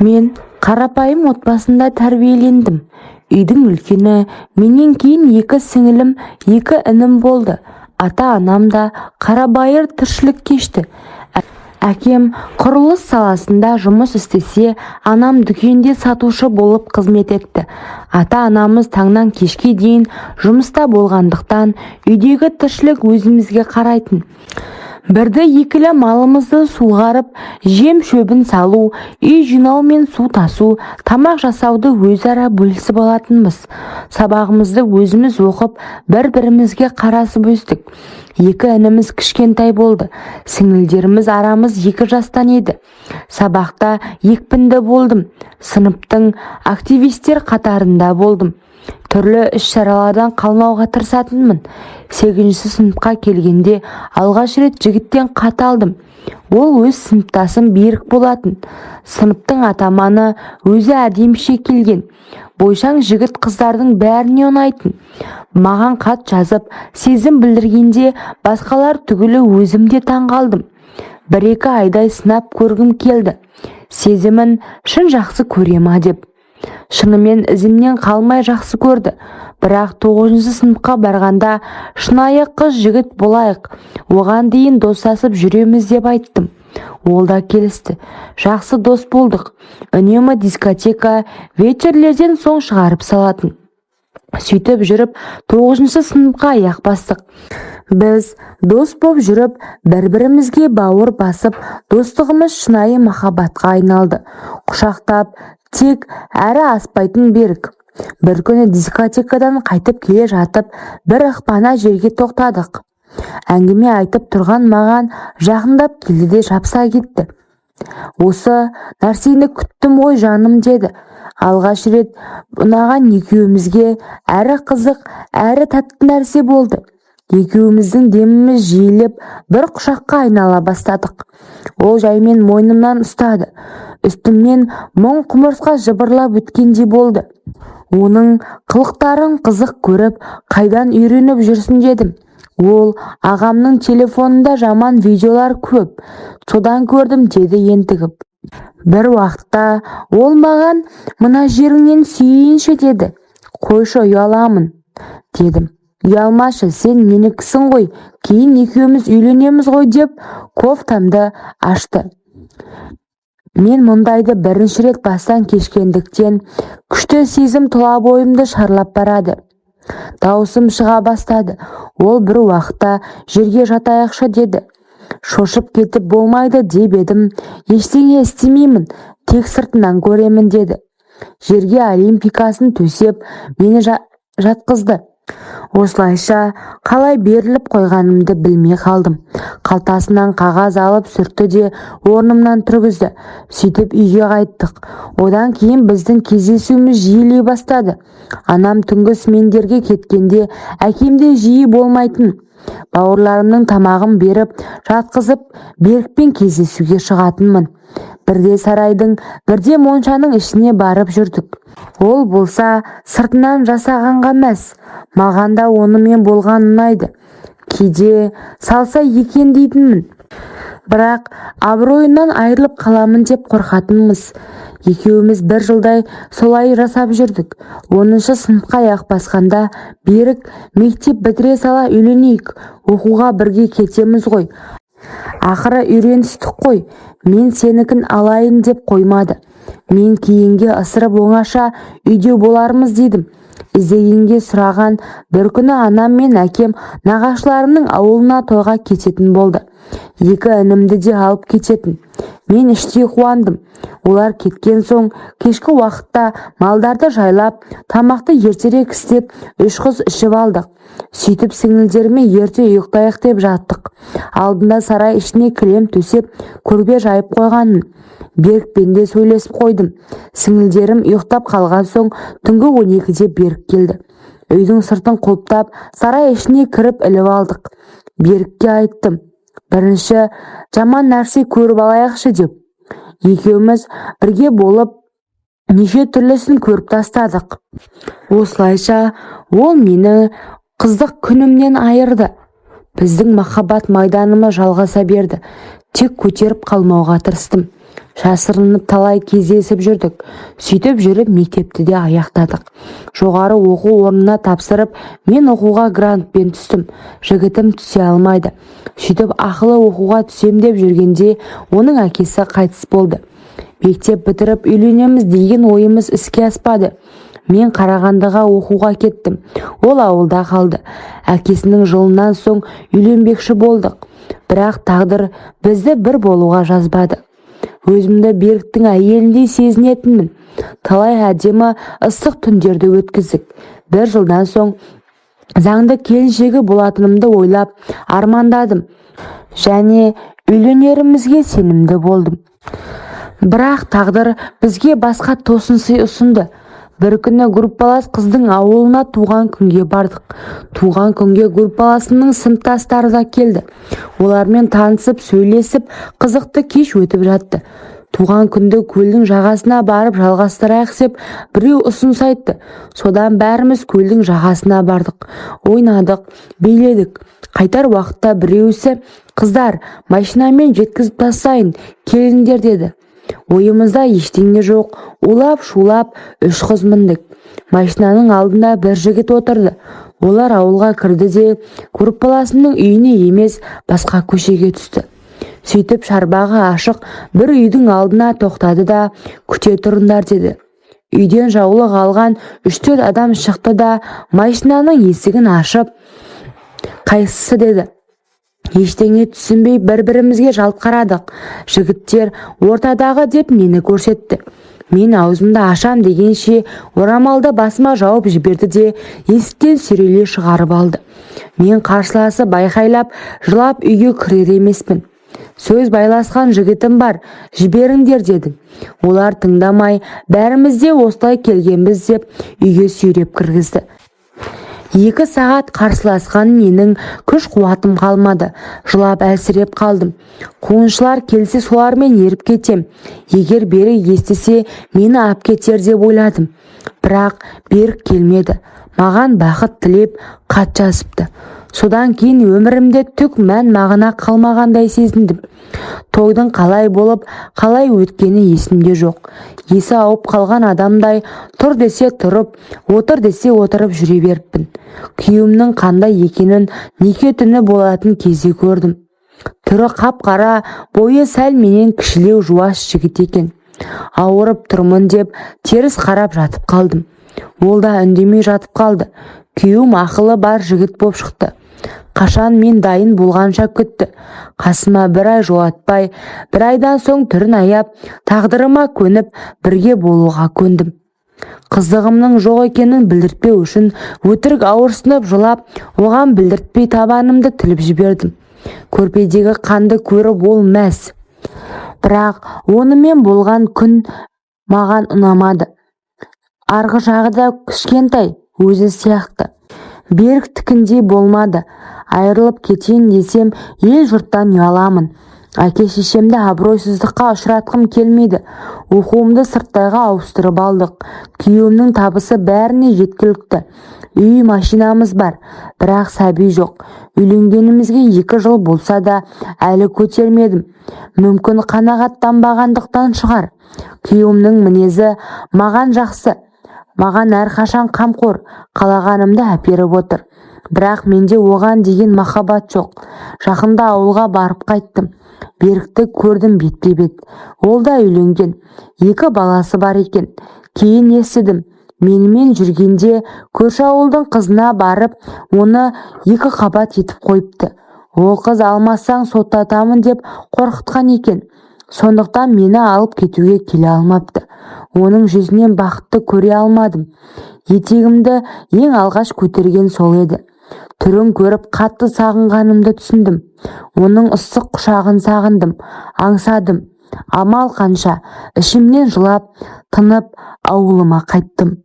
Мен қарапайым отбасында тәрбиелендім. Үйдің үлкені, менен кейін екі сіңілім, екі інім болды. Ата-анам да қарабайыр тіршілік кешті. Әкем құрылыс саласында жұмыс істесе, анам дүкенде сатушы болып қызмет етті. Ата-анамыз таңнан кешке дейін жұмыста болғандықтан, үйдегі тіршілік өзімізге қарайтын. Бірді-екілі малымызды суғарып, жем-шөбін салу, үй жинау мен су тасу, тамақ жасауды өзара бөлісіп алатынбыз. Сабағымызды өзіміз оқып, бір-бірімізге қарасып өстік. Екі ініміз кішкентай болды. Сіңілдеріміз арамыз 2 жастан еді. Сабақта екпінді болдым. Сыныптың активистер қатарында болдым. Түрлі іс-шаралардан қалмауға тырысатынмын. Сегізінші сыныпқа келгенде алғаш рет жігіттен хат алдым. Ол өз сыныптасым Берік болатын. Сыныптың атаманы, өзі әдеміше келген. Бойшаң жігіт қыздардың бәріне ұнайтын. Маған хат жазып, сезім білдіргенде басқалар түгілі өзім де таң қалдым. Бір-екі айдай сынап көргім келді. Сезімін шын жақсы көре ма деп. Шынымен ізімнен қалмай жақсы көрді. Бірақ тоғызыншы сыныпқа барғанда шынайы қыз-жігіт болайық, оған дейін достасып жүреміз деп айттым. Ол да келісті. Жақсы дос болдық. Үнемі дискотека, вечерлерден соң шығарып салатын. Сөйтіп жүріп тоғызыншы сыныпқа аяқ бастық. Біз дос боп жүріп, бір-бірімізге бауыр басып, достығымыз шынайы махаббатқа айналды. Құшақтап, тек әрі аспайтын Берік. Бір күні дискотекадан қайтып келе жатып, бір ықпана жерге тоқтадық. Әңгіме айтып тұрған маған жақындап келді де жабыса кетті. «Осы нәрсені күттім ғой, жаным», – деді. Алғаш рет ұнаған екеумізге әрі қызық, әрі тәтті нәрсе болды. Екеуміздің деміміз жиілеп, бір құшаққа айнала бастадық. Ол жаймен мойнымнан ұстады. Үстімнен мың құмырсқа жыбырлап өткендей болды. Оның қылықтарын қызық көріп, «Қайдан үйреніп жүрсің?» дедім. Ол «Ағамның телефонында жаман видеолар көп, содан көрдім», – деді ентігіп. Бір уақытта ол маған «Мына жеріңнен сүйейінші» деді. «Қойшы, ұяламын», – дедім. «Ұялмашы, сен менікісің ғой, кейін екеуміз үйленеміз ғой», – деп кофтамды ашты. Мен мұндайды бірінші рет бастан кешкендіктен, күшті сезім тұла бойымды шарлап барады. Дауысым шыға бастады. Ол бір уақытта «Жерге жатайықшы» деді. Шошып кетіп, «Болмайды» деп едім, «Ештеңе істемеймін, тек сыртынан көремін», – деді. Жерге олимпийкасын төсеп, мені жатқызды. Осылайша қалай беріліп қойғанымды білмей қалдым. Қалтасынан қағаз алып сүртті де орнымнан тұрғызды. Сөйтіп үйге қайттық. Одан кейін біздің кездесуіміз жиілей бастады. Анам түнгі смендерге кеткенде әкем де жиі болмайтын. Бауырларымның тамағын беріп, жатқызып, Берікпен кездесуге шығатынмын. Бірде сарайдың, бірде моншаның ішіне барып жүрдік. Ол болса сыртынан жасағанға мәз. Маған да онымен болған ұнайды. Кейде салса екен дейтінмін. Бірақ абыройымнан айырылып қаламын деп қорқатынмыз. Екеуміз бір жылдай солай жасап жүрдік. 10-сыныпқа аяқ басқанда Берік «Мектеп бітіре сала үйленейік, оқуға бірге кетеміз ғой. Ақыры үйреністік қой, мен сенікін алайын» деп қоймады. Мен кейінге ысырып, оңаша үйде болармыз дедім. Іздегенге сұраған бір күні анам мен әкем нағашыларымның ауылына тойға кететін болды. Екі інімді де алып кететін. Мен іштей қуандым. Олар кеткен соң кешкі уақытта малдарды жайлап, тамақты ертерек істеп, үш қыз ішіп алдық. Сөйтіп сіңілдеріме ерте ұйықтайық деп жаттық. Алдында сарай ішіне кілем төсеп, көрпе жайып қойғанмын. Берікпен де сөйлесіп қойдым. Сіңілдерім ұйықтап қалған соң түнгі 12-де Берік келді. Үйдің сыртын құлыптап, сарай ішіне кіріп іліп алдық. Берікке айттым. Бірінші жаман нәрсе көріп алайықшы деп. Екеуміз бірге болып неше түрлісін көріп тастадық. Осылайша ол мені қыздық күнімнен айырды. Біздің махаббат майданымыз жалғаса берді. Тек көтеріп қалмауға тырыстым. Жасырынып талай кездесіп жүрдік. Сөйтіп жүріп мектепті де аяқтадық. Жоғары оқу орнына тапсырып, мен оқуға грантпен түстім. Жігітім түсе алмайды. Сөйтіп ақылы оқуға түсем деп жүргенде оның әкесі қайтыс болды. Мектеп бітіріп үйленеміз деген ойымыз іске аспады. Мен Қарағандыға оқуға кеттім. Ол ауылда қалды. Әкесінің жылынан соң үйленбекші болдық. Бірақ тағдыр бізді бір болуға жазбады. Өзімді Беріктің әйеліндей сезінетінмін. Талай әдемі ыстық түндерді өткіздік. Бір жылдан соң заңды келіншегі болатынымды ойлап армандадым. Және үйленерімізге сенімді болдым. Бірақ тағдыр бізге басқа тосын сый ұсынды. Бір күні группалас қыздың ауылына туған күнге бардық. Туған күнге группаласымның сыныптастары да келді. Олармен танысып, сөйлесіп, қызықты кеш өтіп жатты. Туған күнді көлдің жағасына барып жалғастырайық деп біреу ұсыныс айтты. Содан бәріміз көлдің жағасына бардық. Ойнадық, биледік. Қайтар уақытта біреусі: "Қыздар, машинамен жеткізіп тастайын, келіңдер", – деді. Ойымызда ештеңе жоқ, улап-шулап үш қыз міндік. Машинаның алдында бір жігіт отырды. Олар ауылға кірді де, группаласымның үйіне емес, басқа көшеге түсті. Сөйтіп шарбағы ашық бір үйдің алдына тоқтады да, "Күте тұрыңдар", – деді. Үйден жаулық алған үш-төрт адам шықты да, машинаның есігін ашып, "Қайсысы?" – деді. Ештеңе түсінбей бір-бірімізге жалт қарадық. Жігіттер "Ортадағы" деп мені көрсетті. Мен аузымды ашам дегенше орамалды басыма жауып жіберді де, есіктен сүйрелей шығарып алды. Мен қарсыласып айқайлап, жылап үйге кірер емеспін. "Сөз байласқан жігітім бар, жіберіңдер", – дедім. Олар тыңдамай, "Бәріміз де осылай келгенбіз" деп үйге сүйреп кіргізді. 2 сағат қарсыласқан менің күш қуатым қалмады. Жылап әлсіреп қалдым. Қуғыншылар келсе, солармен еріп кетем. Егер Берік естісе, мені ап кетер деп ойладым. Бірақ Берік келмеді. Маған бақыт тілеп хат жазыпты. Содан кейін өмірімде түк мән мағына қалмағандай сезіндім. Тойдың қалай болып, қалай өткені есімде жоқ. Есі ауып қалған адамдай тұр десе тұрып, отыр десе отырып жүре беріппін. Күйеуімнің қандай екенін неке түні болатын кезде көрдім. Түрі қап-қара, бойы сәл менен кішілеу, жуас жігіт екен. Ауырып тұрмын деп теріс қарап жатып қалдым. Ол да үндемей жатып қалды. Күйеуім ақылы бар жігіт боп шықты. Қашан мен дайын болғанша күтті. Қасыма бір ай жолатпай, бір айдан соң түрін аяп, тағдырыма көніп, бірге болуға көндім. Қыздығымның жоқ екенін білдіртпеу үшін өтірік ауырсынып жылап, оған білдіртпей табанымды тіліп жібердім. Көрпедегі қанды көріп ол мәз. Бірақ онымен болған күн маған ұнамады. Арғы жағы да кішкентай, өзі сияқты. Беріктікіндей болмады. Айырылып кетейін десем, ел жұрттан ұяламын. Әке-шешемді абыройсыздыққа ұшыратқым келмейді. Оқуымды сырттайға ауыстырып алдық. Күйеуімнің табысы бәріне жеткілікті. Үй, машинамыз бар. Бірақ сәби жоқ. Үйленгенімізге 2 жыл болса да, әлі көтермедім. Мүмкін, қанағаттанбағандықтан шығар. Күйеуімнің мінезі маған жақсы. Маған әрқашан қамқор, қалағанымды әперіп отыр. Бірақ менде оған деген махаббат жоқ. Жақында ауылға барып қайттым. Берікті көрдім бетпе-бет. Ол да үйленген. Екі баласы бар екен. Кейін естідім. Менімен жүргенде көрші ауылдың қызына барып, оны екі қабат етіп қойыпты. Ол қыз "Алмасаң, соттатамын" деп қорқытқан екен. Сондықтан мені алып кетуге келе алмапты. Оның жүзінен бақытты көре алмадым. Етегімді ең алғаш көтерген сол еді. Түрін көріп қатты сағынғанымды түсіндім. Оның ыстық құшағын сағындым, аңсадым. Амал қанша, ішімнен жылап, тынып ауылыма қайттым.